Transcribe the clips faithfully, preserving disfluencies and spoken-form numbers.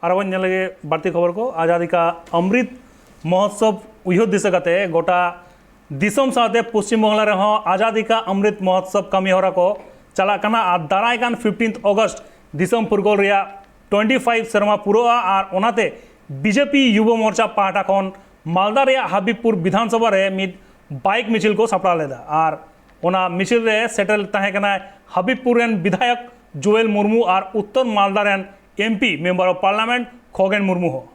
ᱟᱨ ᱵᱚᱱ ᱧᱮᱞ ᱞᱮᱜᱮ ᱵᱟᱹᱲᱛᱤ ᱠᱷᱚᱵᱚᱨ ᱠᱚ᱾ ᱟᱡᱟᱫᱤ ᱠᱟ ᱚᱢᱨᱤᱛ ᱢᱚᱦᱳᱛᱥᱚᱵ ᱩᱭᱦᱟᱹᱨ ᱫᱤᱥᱟᱹ ᱠᱟᱛᱮ ᱜᱚᱴᱟ ᱫᱤᱥᱚᱢ ᱥᱟᱶᱛᱮ ᱯᱚᱥᱪᱤᱢ ᱵᱟᱝᱞᱟ ᱨᱮᱦᱚᱸ ᱟᱡᱟᱫᱤ ᱠᱟ ᱚᱢᱨᱤᱛ ᱢᱚᱦᱳᱛᱥᱚᱵ ᱠᱟᱹᱢᱤ ᱦᱚᱨᱟ ᱠᱚ ᱪᱟᱞᱟᱜ ᱠᱟᱱᱟ ᱟᱨ ᱫᱟᱨᱟᱭ ᱠᱟᱱ ᱯᱷᱤᱯᱴᱤᱱᱛᱷ ᱚᱜᱚᱥᱴ ᱫᱤᱥᱚᱢ ᱯᱷᱩᱨᱜᱟᱹᱞ ᱨᱮᱭᱟᱜ ᱴᱩᱭᱮᱱᱴᱤ ᱯᱷᱟᱭᱤᱵᱷ ᱥᱮᱨᱢᱟ ᱯᱩᱨᱟᱹᱜᱼᱟ᱾ ᱟᱨ ᱚᱱᱟᱛᱮ ᱵᱤᱡᱮᱯᱤ ᱭᱩᱵᱚ ᱢᱳᱨᱪᱟ ᱯᱟᱦᱴᱟ ᱠᱷᱚᱱ ᱢᱟᱞᱫᱟ ᱨᱮᱭᱟᱜ ᱦᱟᱵᱤᱵᱽᱯᱩᱨ ᱵᱤᱫᱷᱟᱱ ᱥᱚᱵᱷᱟ ᱨᱮ ᱢᱤᱫ ᱵᱟᱭᱤᱠ ᱢᱤᱪᱷᱤᱞ ᱠᱚ ᱥᱟᱯᱲᱟᱣ ᱞᱮᱫᱟ᱾ ᱟᱨ ᱚᱱᱟ ᱢᱤᱪᱷᱤᱞ ᱨᱮ ᱥᱮᱴᱮᱨ ᱛᱟᱦᱮᱸ ᱠᱟᱱᱟᱭ ᱦᱟᱵᱤᱵᱽᱯᱩᱨ ᱨᱮᱱ ᱵᱤᱫᱷᱟᱭᱚᱠ ᱡᱩᱭᱮᱞ ᱢᱩᱨᱢᱩ ᱟᱨ ᱩᱛᱛᱚᱨ ᱢᱟᱞᱫᱟ ᱨᱮᱱ MP, member of parliament, Khagen Murmu ᱦᱚᱸ᱾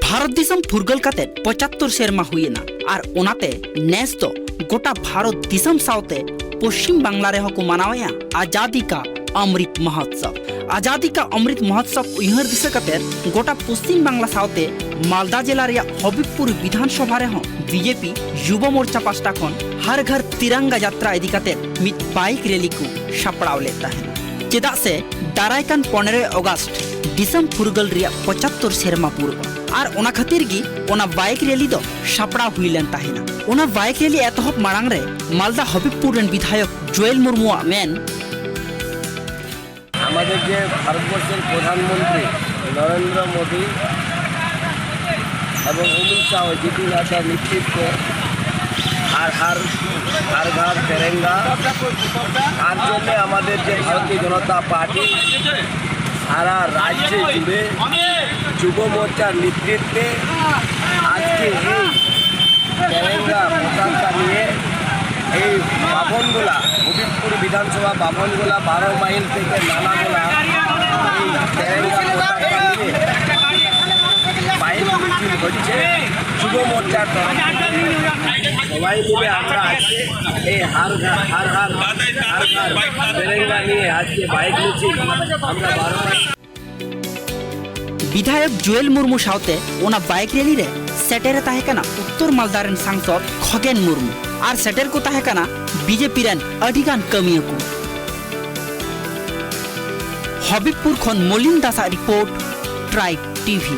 ᱵᱷᱟᱨᱚᱛ ᱫᱤᱥᱚᱢ ᱯᱷᱩᱨᱜᱟᱹᱞ ᱠᱟᱛᱮ ᱯᱚᱸᱪᱟᱛᱛᱳᱨ ᱥᱮᱨᱢᱟ ᱦᱩᱭᱮᱱᱟ ᱟᱨ ᱚᱱᱟᱛᱮ ᱱᱮᱥ ᱫᱚ ᱜᱚᱴᱟ ᱵᱷᱟᱨᱚᱛ ᱫᱤᱥᱚᱢ ᱥᱟᱶᱛᱮ ᱯᱚᱥᱪᱤᱢ ᱵᱟᱝᱞᱟ ᱨᱮᱦᱚᱸ ᱠᱚ ᱢᱟᱱᱟᱣᱮᱫᱼᱟ ᱟᱡᱟᱫᱤ ᱠᱟ ᱚᱢᱨᱤᱛ ᱢᱚᱦᱳᱛᱥᱚᱵ᱾ ᱟᱡᱟᱫᱤ ᱠᱟ ᱚᱢᱨᱤᱛ ᱢᱚᱦᱳᱛᱥᱚᱵ ᱩᱭᱦᱟᱹᱨ ᱫᱤᱥᱟᱹ ᱠᱟᱛᱮ ᱜᱚᱴᱟ ᱯᱚᱥᱪᱤᱢ ᱵᱟᱝᱞᱟ ᱥᱟᱶᱛᱮ ᱢᱟᱞᱫᱟ ᱡᱮᱞᱟ ᱨᱮᱭᱟᱜ ᱦᱚᱵᱤᱵᱽᱯᱩᱨ ᱵᱤᱫᱷᱟᱱ ᱥᱚᱵᱷᱟ ᱨᱮᱦᱚᱸ ᱵᱤᱡᱮᱯᱤ ᱭᱩᱵᱚ ᱢᱳᱨᱪᱟ ᱯᱟᱥᱴᱟ ᱠᱷᱚᱱ ᱦᱟᱨ ᱜᱷᱟᱨ ᱛᱤᱨᱟᱝᱜᱟ ᱡᱟᱛᱨᱟ ᱤᱫᱤ ᱠᱟᱛᱮ ᱢᱤᱫ ᱵᱟᱭᱤᱠ ᱨᱮᱞᱤ ᱠᱚ ᱥᱟᱯᱲᱟᱣ ᱞᱮᱫ ᱛᱟᱦᱮᱱᱟ᱾ ᱪᱮᱫᱟᱜ ᱥᱮ ᱫᱟᱨᱟᱭ ᱠᱟᱱ ᱯᱚᱱᱮᱨᱚᱭ ᱚᱜᱟᱥᱴ ᱫᱤᱥᱚᱢ ᱯᱷᱩᱨᱜᱟᱹᱞ ᱨᱮᱭᱟᱜ ᱯᱚᱸᱪᱟᱛᱛᱳᱨ ᱥᱮᱨᱢᱟ ᱯᱩᱨᱟᱹᱜᱼᱟ ᱟᱨ ᱚᱱᱟ ᱠᱷᱟᱹᱛᱤᱨ ᱜᱮ ᱚᱱᱟ ᱵᱟᱭᱤᱠ ᱨᱮᱞᱤ ᱫᱚ ᱥᱟᱯᱲᱟᱣ ᱦᱩᱭ ᱞᱮᱱ ᱛᱟᱦᱮᱱᱟ᱾ ᱚᱱᱟ ᱵᱟᱭᱤᱠ ᱨᱮᱞᱤ ᱮᱛᱚᱦᱚᱵ ᱢᱟᱲᱟᱝ ᱨᱮ ᱢᱟᱞᱫᱟ ᱦᱚᱵᱤᱵᱽᱯᱩᱨ ᱨᱮᱱ ᱵᱤᱫᱷᱟᱭᱚᱠ ᱡᱩᱭᱮᱞ ᱢᱩᱨᱢᱩᱣᱟᱜ ᱢᱮᱱ, আমাদের যে ভারতবর্ষের প্রধানমন্ত্রী নরেন্দ্র মোদী এবং অমিত শাহ, জেপি নাড্ডার নেতৃত্বে হার হার হার ঘর তেরেঙ্গা, তার জন্য আমাদের যে ভারতীয় জনতা পার্টি সারা রাজ্যে জুড়ে যুব মোর্চার নেতৃত্বে আজকে এই তেরেঙ্গা পতাকা নিয়ে এই বাভনগোলা, হবিবপুর বিধানসভা বাভনগোলা বারো মাইল থেকে নানাগোলা এই তেরেঙ্গা পতাকা নিয়ে বাইক মিছিল হচ্ছে যুব মোর্চার তরফ থেকে। সবাই মিলে আমরা আজকে এই হার ঘর হার হার হার ঘর তেরেঙ্গা নিয়ে আজকে বাইক মিছিল আমরা বারো মাইল ᱵᱤᱫᱷᱟᱭᱚᱠ ᱡᱩᱭᱮᱞ ᱢᱩᱨᱢᱩ ᱥᱟᱶᱛᱮ ᱚᱱᱟ ᱵᱟᱭᱤᱠ ᱨᱮᱞᱤ ᱨᱮ ᱥᱮᱴᱮᱨ ᱮ ᱛᱟᱦᱮᱸ ᱠᱟᱱᱟ ᱩᱛᱛᱚᱨ ᱢᱟᱞᱫᱟ ᱨᱮᱱ ᱥᱟᱝᱥᱚᱫ ᱠᱷᱚᱜᱮᱱ ᱢᱩᱨᱢᱩ ᱟᱨ ᱥᱮᱴᱮᱨ ᱠᱚ ᱛᱟᱦᱮᱸ ᱠᱟᱱᱟ ᱵᱤᱡᱮᱯᱤ ᱨᱮᱱ ᱟᱹᱰᱤ ᱜᱟᱱ ᱠᱟᱹᱢᱤᱭᱟᱹ ᱠᱚ᱾ ᱦᱚᱵᱤᱵᱽᱯᱩᱨ ᱠᱷᱚᱱ ᱢᱚᱞᱤᱱ ᱫᱟᱥᱟᱜ ᱨᱤᱯᱳᱨᱴ, ᱴᱨᱟᱭᱤᱵᱽ ᱴᱤᱵᱷᱤ᱾